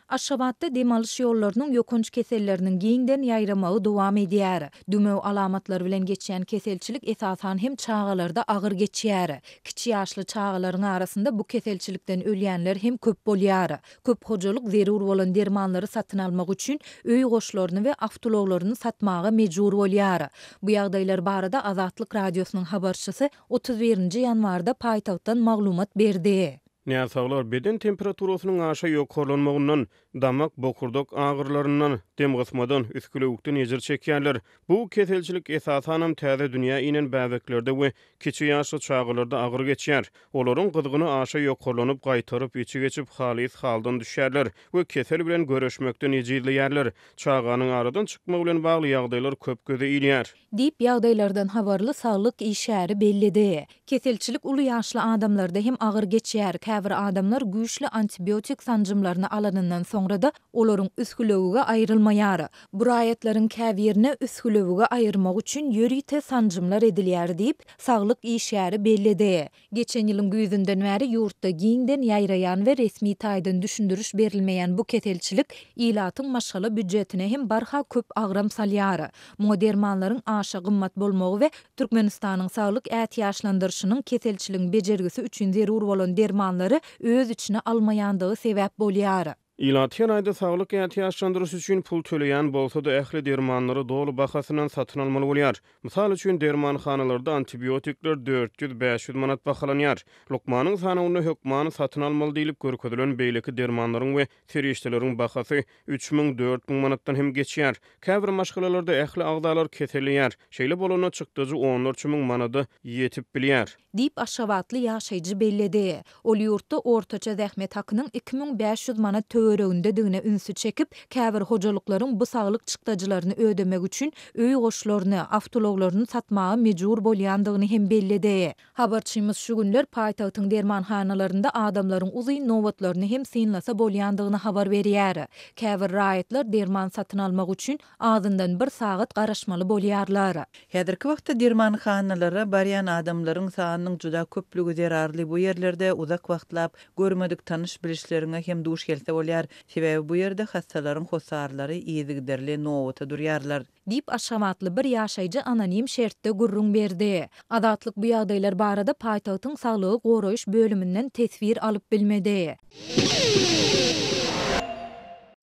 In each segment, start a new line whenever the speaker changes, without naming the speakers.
Aşgabatda dem alyş ýollarynyň ýokanç keselleriniň giňden ýaýramagy dowam edýär. Dümew alamatlary bilen geçýän keselçilik esasan hem çagalarda agyr geçýär. Kiçi ýaşly çagalaryň arasynda bu keselçilikden ölýänler hem köp bolýar. Köp hojalyk zerur bolan dermanlary satyn almak üçin öý goşlaryny we awtoulaglaryny satmaga mejbur bolýar. Bu ýagdaýlar barada Azatlyk Radiosynyň habarçysy 31 nji ýanwarda paýtagtdan maglumat berdi.
Näsaglar beden temperaturasynyň aşa ýokarlanmagyndan, damak, bokurdak agyrylaryndan, demgysmadan, üsgülewükden ejir çekýärler. Bu keselçilik esasanam täze dünýä inen bäbeklerde we kiçi ýaşly çagalarda agyr geçýär. Olaryň gyzgyny aşa ýokarlanyp, gaýtaryp, içi geçip, halys haldan düşýärler we kesel bilen göreşmekden ejizleýärler. Çaganyň aradan çykmagy bilen bagly ýagdaýlar köp göze ilýär.
Diýip, ýagdaýlardan habarly saglyk işgäri belledi. Keselçilik uly ýaşly adamlarda hem agyr geçýär. Käbir adamlar güýçli antibiotik sanjymlaryny alanyndan soňra-da, olaryň üsgülewügi aýrylmaýar. Bu raýatlaryň käbirine üsgülewügi aýyrmak üçin ýörite sanjymlar edilýär diýip, saglyk işgäri belledi. Geçen ýylyň güýzünden bäri ýurtda giňden ýaýraýan we resmi taýdan düşündiriş berilmeýän bu keselçilik ilatyň maşgala býujetine hem barha köp agram salýar. Muňa dermanlaryň aşa gymmat bolmagy we Türkmenistanyň saglyk ätiýaçlandyryşynyň keselçiligiň bejergisi üçin zerur bolan dermanlary öz içine almaýandygy sebäp bolýar.
Ilat her aýda saglyk ätiýaçlandyryş üçin pul töleýän bolsa-da, ähli dermanlary doly bahasyndan satyn almaly bolýar. Mysal üçin, dermanhanalarda antibiotikler 400-500 manat bahalanýar. Lukmanyň sanawynda hökman satyn almaly diýlip görkezilen beýleki dermanlaryň we serişdeleriň bahasy 3000, 4000 manatdan hem geçýär. Käbir maşgalalarda ähli agzalar keselleýär. Şeýle bolanda çykdajy onlarça müň manada ýetip bilýär.
Diýip, aşgabatly ýaşaýjy belledi. Ol ýurtda ortaça zähmet hakynyň 2500 manat töweregindedigine ünsi çekip, käbir hojalyklaryň bu saglyk çykdajylaryny ödemek üçin öý goşlaryny, awtoulaglaryny satmaga mejbur bolýandygyny hem belledi. Habarçymyz şu günler paýtagtyň dermanhanalarynda adamlaryň uzyn nobatlaryny hem synlasa bolýandygyny habar berýär. Käbir raýatlar derman satyn almak üçin azyndan bir sagat garaşmaly bolýarlar.
Häzirki wagtda dermanhanalara barýan adamlaryň sanynyň juda köplügi zerarly bu ýerlerde uzak wagtlap görmedik tanyş-bilişleriňe hem duş gelse bolýar. Sebäbi bu ýerde hassalaryň hossarlary yzygiderli nobata durýarlar.
Diýip, aşgabatly bir ýaşaýjy anonim şertde gürrüň berdi. Azatlyk bu ýagdaýlar barada paýtagtyň saglygy goraýyş bölüminden teswir alyp bilmedi.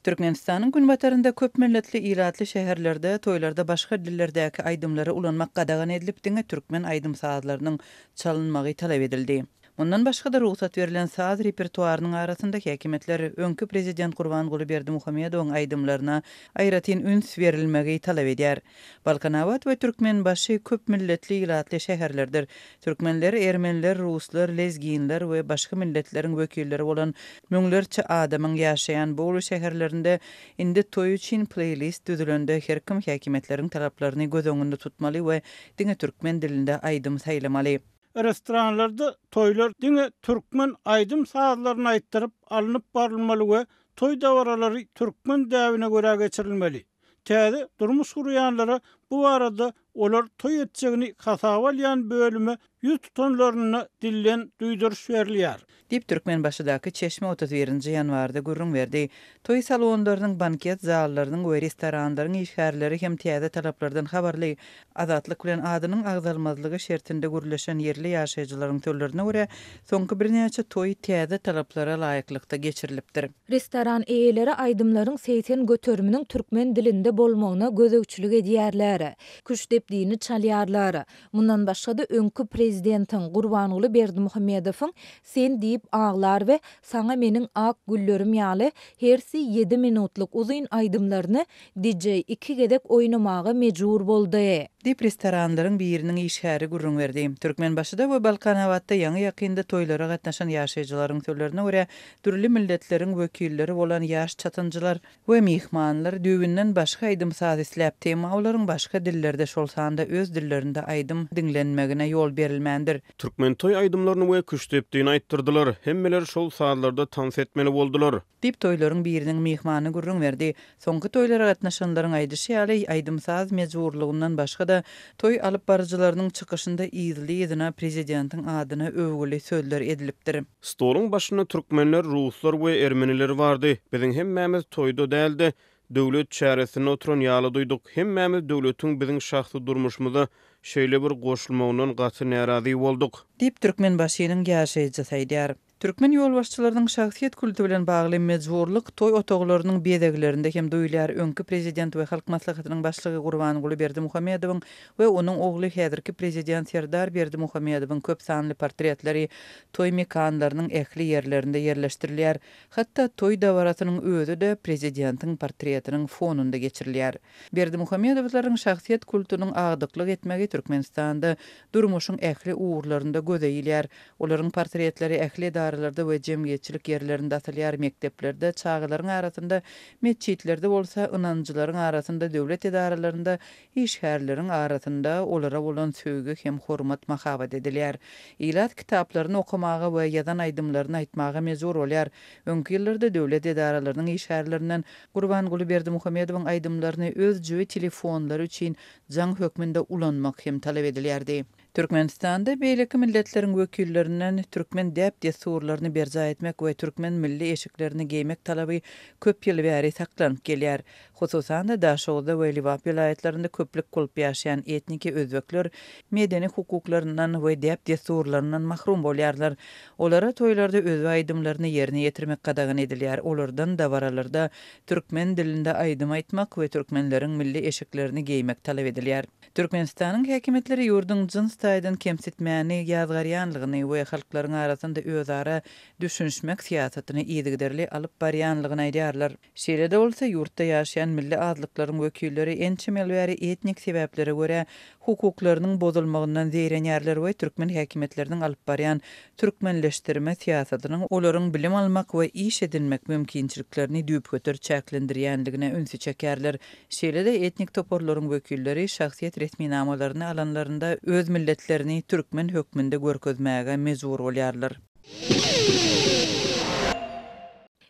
Türkmenistanyň günbatarynda köp milletli ilatly şäherlerde toýlarda başga dillerdäki aýdymlary ulanmak gadagan edilip, diňe türkmen aýdym-sazlarynyň çalynmagy talap edildi. Mundan başga-da, rugsat berlen saz repertuarynyň arasynda häkimiýetler öňki prezident Gurbanguly Berdimuhamedowyň aýdymlaryna aýratyn üns berilmegi talap edýär. Balkanabat we Türkmenbaşy köp milletli ilatly şäherlerdir. Türkmenler, ermeniler, ruslar, lezginler we başga milletleriň wekilleri bolan müňlerçe adamyň ýaşaýan bu uly şäherlerinde indi toý üçin pleýlist düzülende her kim häkimiýetleriň talaplaryny göz öňünde tutmaly we diňe türkmen dilinde aýdym saýlamaly.
Restoranlarda toýlar diňe türkmen aýdym-sazlaryny aýtdyryp alnyp barylmaly we toý dabaralary türkmen däbine görä geçirilmeli. Täze durmuş gurýanlara bu barada olar toý etjegini hasaba alýan bölüme ýüz tutanlarynda dilden duýduryş berilýär.
Diýip, Türkmenbaşydaky çeşme 31 nji ýanwarda gürrüň berdi. Toý salonlarynyň, banket zallarynyň we restoranlaryň işgärleri hem täze talaplardan habarly. Azatlyk bilen adynyň agzalmazlygy şertinde gürleşen ýerli ýaşaýjylaryň sözlerine görä, soňky birnäçe toý täze talaplara laýyklykda geçirilipdir.
Restoran eýeleri aýdymlaryň 80 göteriminiň türkmen dilinde bolmagyna gözegçilik edýärler. Küştdepdini çalýarlar. Mundan başga-da öňki prezidentiň Gurbanguly Berdimuhamedowyň Sen diýip aglar we Saňa meniň ak güllerim ýaly hersi ýedi minutlyk uzyn aýdymlaryny DJ iki gezek oýnamaga mejbur boldy.
Diýip, restoranlaryň biriniň işgäri gürrüň berdi. Türkmenbaşyda we Balkanabatda ýaňy-ýakynda toýlara gatnaşan ýaşaýjylaryň sözlerine görä, dürli milletleriň wekilleri bolan ýaş çatynjylar we myhmanlar düýbünden başga aýdym-saz isläpdi, emma olaryň başga. başga dillerde, şol sanda öz dillerinde aýdym diňlenmegine ýol berilmändir.
Türkmen toý aýdymlaryny we küştdepdini aýtdyrdylar. Hemmeler şol sazlarda tans etmeli boldular.
Diýip, toýlaryň biriniň myhmany gürrüň berdi. Soňky toýlara gatnaşanlaryň aýdyşy ýaly, aýdym-saz mejburlygyndan başga-da, toý alypbaryjylarynyň çykyşynda yzly-yzyna prezidentiň adyna öwgüli sözler edilipdir.
Stoluň başynda türkmenler, ruslar we ermeniler bardy. Biziň hemmämiz toýda däl-de, döwlet çäresinde oturan ýaly duýduk. Hemmämiz döwletiň biziň şahsy durmuşymyza şeýle bir goşulmagyndan gaty närazy bolduk.
Diýip, Türkmenbaşynyň ýaşaýjysy aýdýar. Türkmen ýolbaşçylarynyň şahsyýet kulty bilen bagly mejburlyk toý otaglarynyň bezeglerinde hem duýulýar. Öňki prezident we Halk Maslahatynyň başlygy Gurbanguly Berdimuhamedowyň we onuň ogly häzirki prezident Serdar Berdimuhamedowyň köp sanly portretleri toý mekanlarynyň ähli ýerlerinde ýerleşdirilýär. Hatda toý dabarasynyň özi-de prezidentiň portretiniň fonunda geçirilýär. Berdimuhamedowlaryň şahsyýet kultunyň agdyklyk etmegi Türkmenistanda durmuşyň ähli ugurlarynda göze ilýär. Olaryň portretleri ähli edaralarda we jemgyýetçilik ýerlerinde asylýar, mekdeplerde, çagalaryň arasynda, metjitlerde bolsa, ynanjylaryň arasynda, döwlet edaralarynda, işgärleriň arasynda olara bolan söýgi hem hormat mahabat edilýär. Ilat kitaplaryny okamaga we ýazan aýdymlaryny aýtmaga mejbur bolýar. Öňki ýyllarda döwlet edaralarynyň işgärlerinden Gurbanguly Berdimuhamedowyň aýdymlaryny öz jübi telefonlary üçin jaň hökmünde ulanmak hem talap edilýärdi. Türkmenistanda beýleki milletleriň wekillerinden türkmen däp-dessurlaryny berjaý etmek we türkmen milli eşiklerini geýmek talaby köp ýyl bäri saklanyp gelýär. Hususan-da, Daşoguzda we Lebap welaýatlarynda köplük bolup ýaşaýan etniki özbekler medeni hukuklaryndan we däp-dessurlaryndan mahrum bolýarlar. Olara toýlarda özbe aýdymlaryny ýerine ýetirmek gadagan edilýär, olardan dabaralarda türkmen dilinde aýdym aýtmak we türkmenleriň milli eşiklerini geýmek talap edilýär. Türkmenistanyň häkimiýetleri ýurduň jyns taýdan kemsitmäni ýazgarýanlygyny we halklaryň arasynda özara düşünişmek syýasatyny yzygiderli alyp barýanlygyny aýdýarlar. Şeýle-de bolsa, ýurtda ýaşaýan milli azlyklaryň wekilleri ençeme ýyl bäri etnik sebäplere görä hukuklarynyň bozulmagyndan zeýrenýärler we türkmen häkimiýetleriniň alyp barýan türkmenleşdirme syýasatynyň olaryň bilim almak we iş edinmek mümkinçiliklerini düýpgöter çäklendirýänligine ünsi çekýärler. Şeýle-de etnik toparlaryň wekilleri şahsyýet resminamalaryny alanlarynda öz milletlerini türkmen hökmünde görkezmäge mejbur bolýarlar.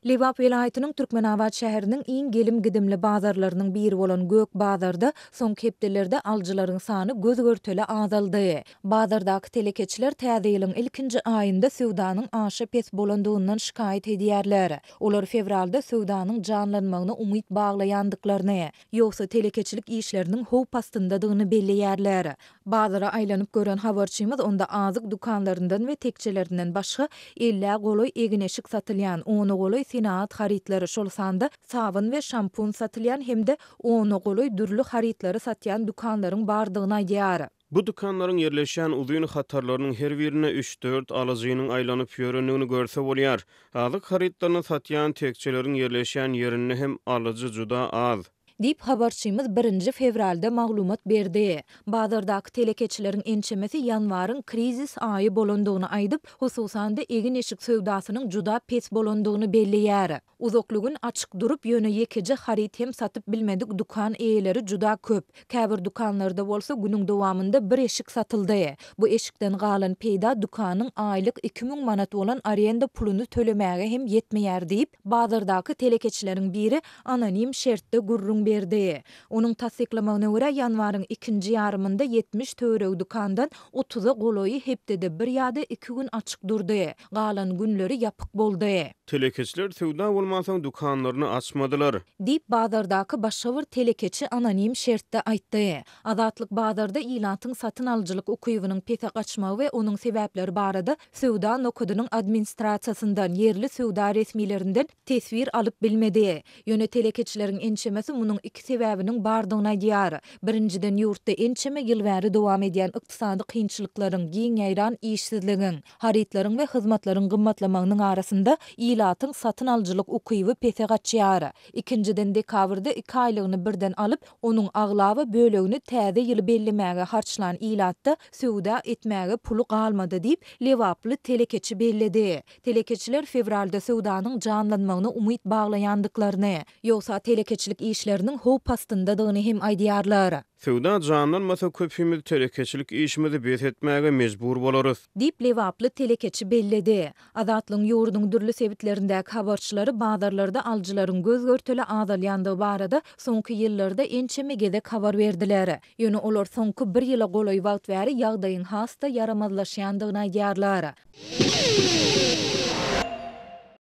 Lebap welaýatynyň Türkmenabat şäheriniň iň gelim-gidimli bazarlarynyň biri bolan Gök bazarda soňky hepdelerde alyjylaryň sany göz-görtele azaldy. Bazardaky telekeçiler täze ýylyň ilkinji aýynda söwdanyň aşa pes bolandygyndan şikaýat edýärler. Olar fewralda söwdanyň janlanmagyna umyt baglaýandyklaryny, ýogsa telekeçilik işleriniň howp astyndadygyny belleýärler. Bazara aýlanyp gören habarçymyz onda azyk dükanlaryndan we tekjelerinden başga ellä golaý egin-eşik satylýan, ona golaý senagat harytlary, şol sanda sabyn we şampun satylýan hem-de ona golaý dürli harytlary satýan dükanlaryň bardygyny aýdýar.
Bu dükanlaryň ýerleşýän uzyn hatarlarynyň her birinde üç-dört alyjynyň aýlanyp ýörendigini görse bolýar. Azyk harytlaryny satýan tekjeleriň ýerleşýän ýerinde hem alyjy juda az.
Diýip, habarçymyz birinji fewralda maglumat berdi. Bazardaky telekeçileriň ençemesi ýanwaryň krizis aýy bolandygyny aýdyp, hususan-da, egin-eşik söwdasynyň juda pes bolandygyny belleýär. Uzakly gün açyk durup, ýöne ýekeje haryt hem satyp bilmedik dükan eýeleri juda köp. Käbir dükanlarda bolsa günüň dowamynda bir eşik satyldy. Bu eşikden galan peýda dükanyň aýlyk 2000 manat bolan arenda puluny tölemäge hem ýetmeýär diýip, bazardaky telekeçileriň biri anonim şertde gürrüň berdi. Onuň tassyklamagyna görä, ýanwaryň ikinji ýarymynda 70 töweregi dükandan otuza golaýy hepdede bir ýa-da iki gün açyk durdy. Galan günleri ýapyk boldy.
Telekeçiler söwda bolmansoň dükanlaryny açmadylar.
Diýip, bazardaky başga bir telekeçi anonim şertde aýtdy. Azatlyk bazarda ilatyň satyn alyjylyk ukybynyň pese gaçmagy we onuň sebäpleri barada söwda nokadynyň administrasiýasyndan, ýerli söwda resmilerinden teswir alyp bilmedi. Ýöne telekeçileriň ençemesi munuň iki sebäbiniň bardygyny aýdýar. Birinjiden, ýurtda ençeme ýyl bäri dowam edýän ykdysady kynçylyklaryň, giň ýaýran işsizligiň, harytlaryň we hyzmatlaryň gymmatlamagynyň arasynda ilatyň satyn alyjylyk ukyby pese gaçýar. Ikinjiden, dekabrda iki aýlygyny birden alyp, onuň aglaba bölegini täze ýyly bellemäge harçlan ilatda söwda etmäge puly galmady diýip, lebaply telekeçi belledi. Telekeçiler fewralda söwdanyň janlanmagyna umyt baglaýandyklaryny, ýogsa telekeçilik işleriniň howp astyndadygyny hem aýdýarlar.
Söwda janlanmasa, köpimiz telekeçilik işimizi bes etmäge mejbur bolarys.
Diýip, lebaply telekeçi belledi. Azatlygyň ýurduň dürli sebitlerindäki habarçylary bazarlarda alyjylaryň göz-görtele azalýandygy barada soňky ýyllarda ençeme gezek habar berdiler. Ýöne olar soňky bir ýyla golaý wagt bäri ýagdaýyň has-da ýaramazlaşýandygyny aýdýarlar.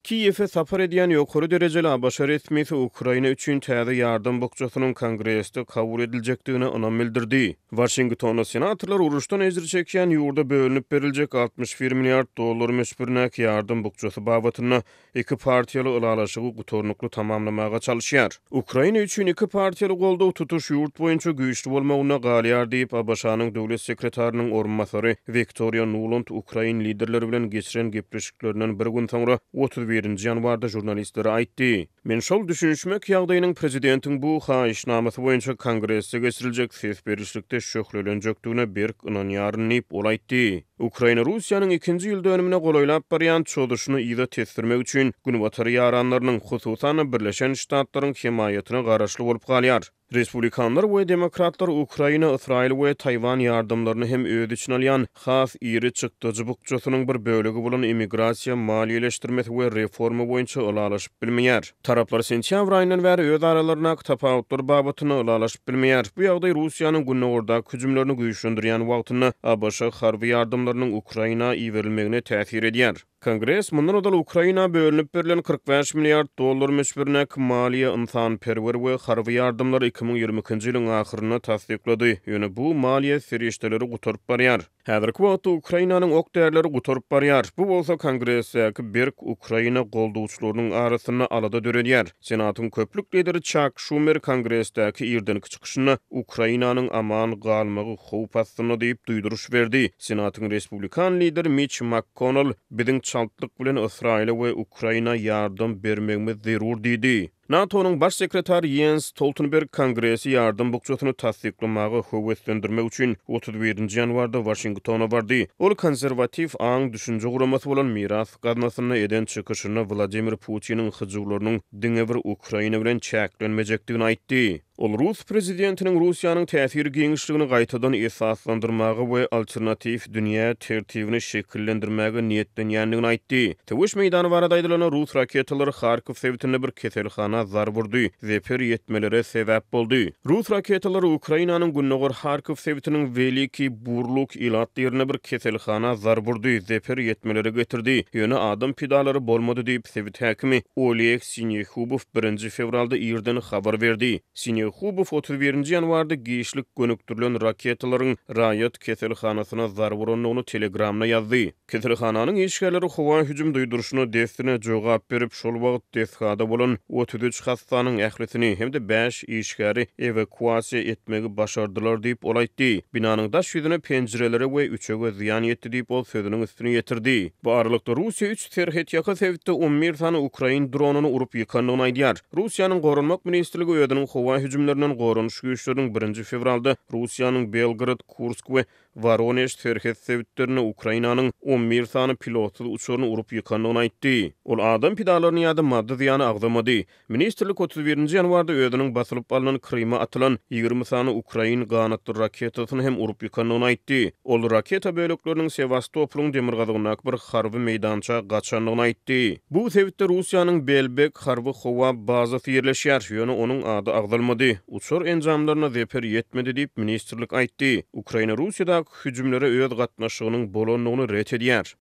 Kiýewe sapar edýän ýokary derejeli ABŞ resmisi Ukraina üçin täze ýardam bukjasynyň Kongresde kabul ediljekdigine ynam bildirdi. Waşingtonda senatorlar uruşdan ejir çekýän ýurda bölünip beriljek 61 milliard dollar möçberindäki ýardam bukjasy babatynda iki partiýaly ylalaşygy gutarnykly tamamlamaga çalyşýar. Ukraina üçin iki partiýaly goldaw tutuş ýurt boýunça güýçli bolmagynda galýar diýip, ABŞ-nyň Döwlet sekretarynyň orunbasary Wiktoriýa Nuland ukrain liderleri bilen geçiren gepleşiklerinden bir gün soňra, 31-nji ýanwarda žurnalistlere aýtdy. Men şol düşünişmek ýagdaýynyň prezidentiň bu haýyşnamasy boýunça Kongresde geçiriljek ses berişlikde şöhlelenjekdigine berk ynanýaryn diýip, ol aýtdy. Ukraina Russiýanyň ikinji ýyl dönümine golaýlap barýan çozuşyny yza tesdirmek üçin Günbatar ýaranlarynyň, hususan-da, Birleşen Ştatlaryň hemaýatyna garaşly bolup galýar. Respublikanlar we demokratlar Ukraina, Ysraýyl we Taýwan ýardamlaryny hem öz içine alýan has iri çykdajy bukjasynyň bir bölegi bolan immigrasiýa maliýeleşdirmesi we reforma boýunça ylalaşyp bilmeýär. Taraplar sentýabr aýyndan bäri öz aralaryndaky tapawutlar babatynda ylalaşyp bilmeýär. Bu ýagdaý Russiýanyň gündogardaky hüjümlerini güýçlendirýän wagtynda ABŞ harby ýardamlarynyň Ukraina iberilmegine täsir edýär. Kongres mundan ozal Ukraina bölünip berlen 45 milliard dollar möçberindäki maliýe, ynsanperwer we harby ýardamlary 2022-nji ýylyň ahyrynda tassyklady, ýöne bu maliýe serişdeleri gutaryp barýar. Häzirki wagtda Ukrainanyň ok-därileri gutaryp barýar. Bu bolsa Kongresdäki berk Ukraina goldawçylarynyň arasynda alada döredýär. Senatyň köplük lideri Çak Şumer Kongresdäki irdenki çykyşynda Ukrainanyň aman galmagy howp astynda diýip duýduryş berdi. Senatyň respublikan lideri Miç MakKonnel Biziň çaltlyk bilen Ysraýyla we Ukraina ýardam bermegimiz zerur diýdi. NATO-nyň Baş sekretary Ýens Stoltenberg Kongresi ýardam bukjasyny tassyklamaga höweslendirmek üçin 31-nji ýanwarda Waşingtona bardy. Ol konserwatiw aň-düşünje guramasy bolan Miras gaznasynda eden çykyşynda Wladimir Putiniň hyjuwlarynyň diňe bir Ukraina bilen çäklenmejekdigini aýtdy. Ol rus prezidentiniň Russiýanyň täsir giňişligini gaýtadan esaslandyrmaga we alternatiw dünýä tertibini şekillendirmäge niýetlenýändigini aýtdy. Söweş meýdany barada aýdylanda, rus raketalary Harkow sebitinde bir keselhana zarba urdy, zeper ýetmelere sebäp boldy. Rus raketalary Ukrainanyň gündogar Harkow sebitiniň Welikiý Burluk ilatly ýerinde bir keselhana zarba urdy, zeper ýetmelere getirdi, ýöne adam pidalary bolmady diýip, sebit häkimi Oleg Sinehubow birinji fewralda irden habar berdi. Sinehubow 31-nji ýanwarda giçlik gönükdirilen raketalaryň raýat keselhanasyna zarba urandygyny Telegramda ýazdy. Keselhananyň işgärleri howa hüjüm duýduryşyna dessine jogap berip, şol wagt desgada bolan 33 hassanyň ählisini hem-de bäş işgäri ewakuasiýa etmegi başardylar diýip, ol aýtdy. Binanyň daş ýüzüne, penjirelere we üçege zyýan ýetdi diýip, ol sözüniň üstüni ýetirdi. Bu aralykda, Russiýa üç Serhetýaka sebitde 11 sany ukrain dronyny urup ýykandygyny aýdýar. Russiýanyň Goranmak ministrligi özüniň howa hüjümlerinden goranyş güýçleriniň birinji fewralda Russiýanyň Belgorod, Kursk we Woronež serhet sebitlerinde Ukrainanyň 11 sany pilotsyz uçaryny urup ýykandygyny aýtdy. Ol adam pidalaryny ýa-da maddy zyýany agzamady. Ministrlik 31-nji ýanwarda özüniň basylyp alnan Kryma atylan 20 sany ukrain ganatly raketasyny hem urup ýykandygyny aýtdy. Ol raketa bölekleriniň Sewastopolyň demirgazygyndaky bir harby meýdança gaçandygyny aýtdy. Bu sebitde Russiýanyň Belbek harby howa bazasy ýerleşýär, ýöne onuň ady agzalmady. Uçar enjamlaryna zeper ýetmedi diýip, ministrlik aýtdy. Ukraina Russiýadaky hüjümlere öz gatnaşygynyň bolandygyny ret edýär.